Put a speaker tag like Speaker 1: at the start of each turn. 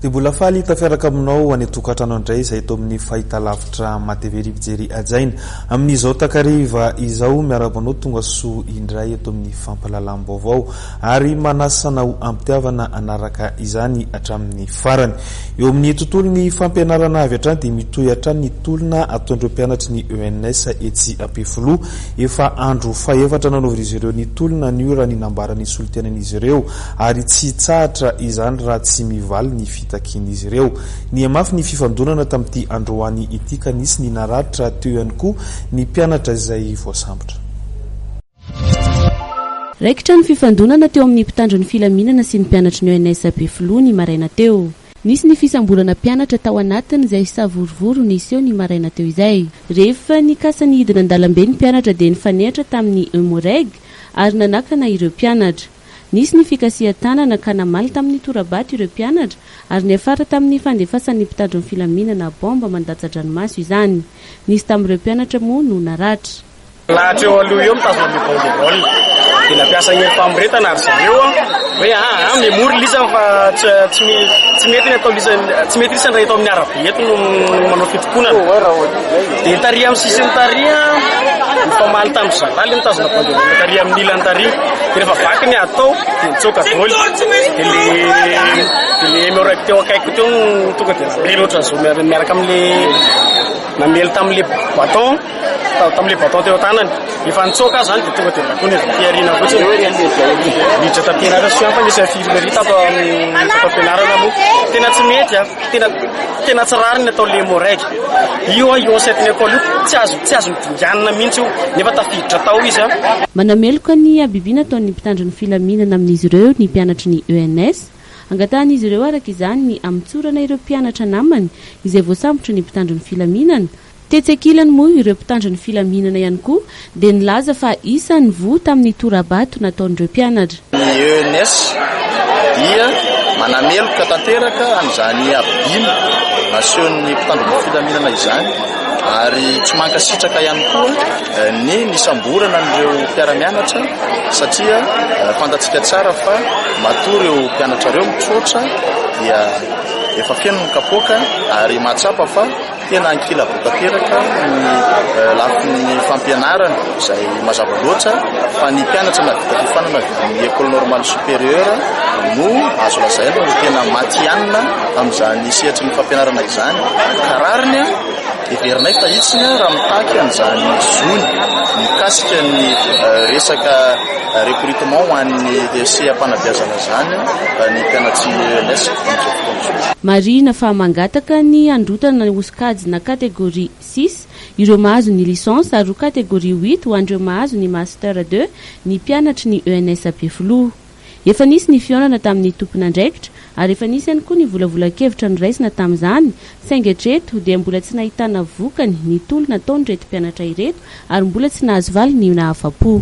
Speaker 1: Dia mbola faly tafiaraka aminao any an-tokantrano indray izay eto amin'ny fahitalavitra MATV ry mpijery hajaina. Amin'izao takariva izao, miarahaba anao tonga soa indray eto amin'ny fampahalalam-baovao ary manasa anao am-pitiavana hanaraka izany hatramin'ny farany. Eo amin'ny tontolon'ny fampianarana avy hatrany dia mitohy hatrany ny tolona ataon'ireo mpianatry ny ENS etsy Ampefiloha. Efa andro fahefatra nanaovan'izy ireo ny tolona anio raha ny nambaran'ny solontenan'izy ireo ary tsy hitsahatra izany raha tsy mivaly ny fitakian'izy ireo. Nihamafy ny fifandonana tamin'ity androany ity ka nisy ny naratra teo ihany koa ny mpianatra izay voasambotra.
Speaker 2: Raikitra ny fifandonana teo amin'ny mpitandro ny filaminana sy ny mpianatry ny ENS Befiloha ny maraina teo. Nisy ny fisamborana mpianatra tao anatin'izay savorovoro niseho ny maraina teo izay. Rehefa nikasa ny hidina an-dalambe ny mpianatra dia nifanehatra tamin'ny Emmo-Reg ary nanakana ireo mpianatra. Nisy ny fikasihan-tanana ka namaly tamin'ny tora-bato ireo mpianatra ary niafara tamin'ny fandefasan'ny mpitandro ny filaminana baomba mandatsa-dranomaso izany. Nisy tamin'ireo mpianatra moa no naratra.
Speaker 3: Lahatra eo aloha eo mitazona le banderole dia nampiasa herim-pamoretana ry zareo hoe aa memory lisany fa tsy tsy mety ny atao lisany, tsy mety lisany raha eto amin'ny arabe eto no manao fitokonana. Dia tary amin'ny sisiny tary nifamaly tamin'ny zalahy le mitazona banderole tary amin'ny ilany tary. Dia rehefa vaky ny ady tao dia nitsoaka daholo. Dia le dia le MREG teo akaikiko teo no tonga dia namely ohatran'izao miaraka amin'le namely tamin'le bâton. Tamin'ilay bâton teo an-tanany. Efa nitsoaka aho izany dia tonga dia natono avy aty aoriana fotsiny. Niditra taty anaty fa nisy infirmerie tato amin'ny tato am-pianarana moa. Tena tsy mety a, tena tena tsy rariny ataon'ilay Emmo-Reg. Io a, io ancienne école io tsy azo tsy azo nodinganina mihitsy io nefa tafiditra tao izy a.
Speaker 2: Manameloka ny habibiana ataon'ny mpitandro ny filaminana amin'izy ireo ny mpianatry ny ENS. Angatahan'izy ireo araka izany ny hamotsorana ireo mpianatra namany izay voasambotry ny mpitandro ny filaminana. Tetsy ankilany moa ireo mpitandro ny filaminana ihany koa dia nilaza fa isan'ny voa tamin'ny tora-bato nataon'ireo mpianatra.
Speaker 4: Ny ENS dia manameloka tanteraka an'izany habibiana nasehon'ny mpitandro ny filaminana izany ary tsy mankasitraka ihany koa ny nisamborana an'ireo mpiara-mianatra satria fantatsika tsara fa matoa ireo mpianatra ireo mitroatra dia efa feno ny kapoaka ary mahatsapa fa Tena ankilabao tanteraka ny lafiny fampianarana izay mazava loatra fa ny mpianatra nahavita fiofanana avy amin'ny Ecole Normale Supérieure no azo lazaina ho tena matihanina amin'izany sehatry ny fampianarana izany ka rariny heverinay fa hitsiny raha mitaky an'izany zony mikasika ny resaka recrutement ho an'ny seha-panabeazana izany ny mpianatry ny ENS amin'izao fotoana izao.
Speaker 2: Marihina fa mangataka ny handrotana ho sokajina catégorie six ireo mahazo ny licence ary ho catégorie huit ho an'ireo mahazo ny master deux ny mpianatry ny ENS Befiloha. Efa nisy ny fihaonana tamin'ny tompon'andraikitra ary efa nisy ihany koa ny volavolan-kevitra noraisina tamin'izany saingy hatreto dia mbola tsy nahitana vokany ny tolona ataon'ireto mpianatra ireto ary mbola tsy nahazo valiny nahafa-po.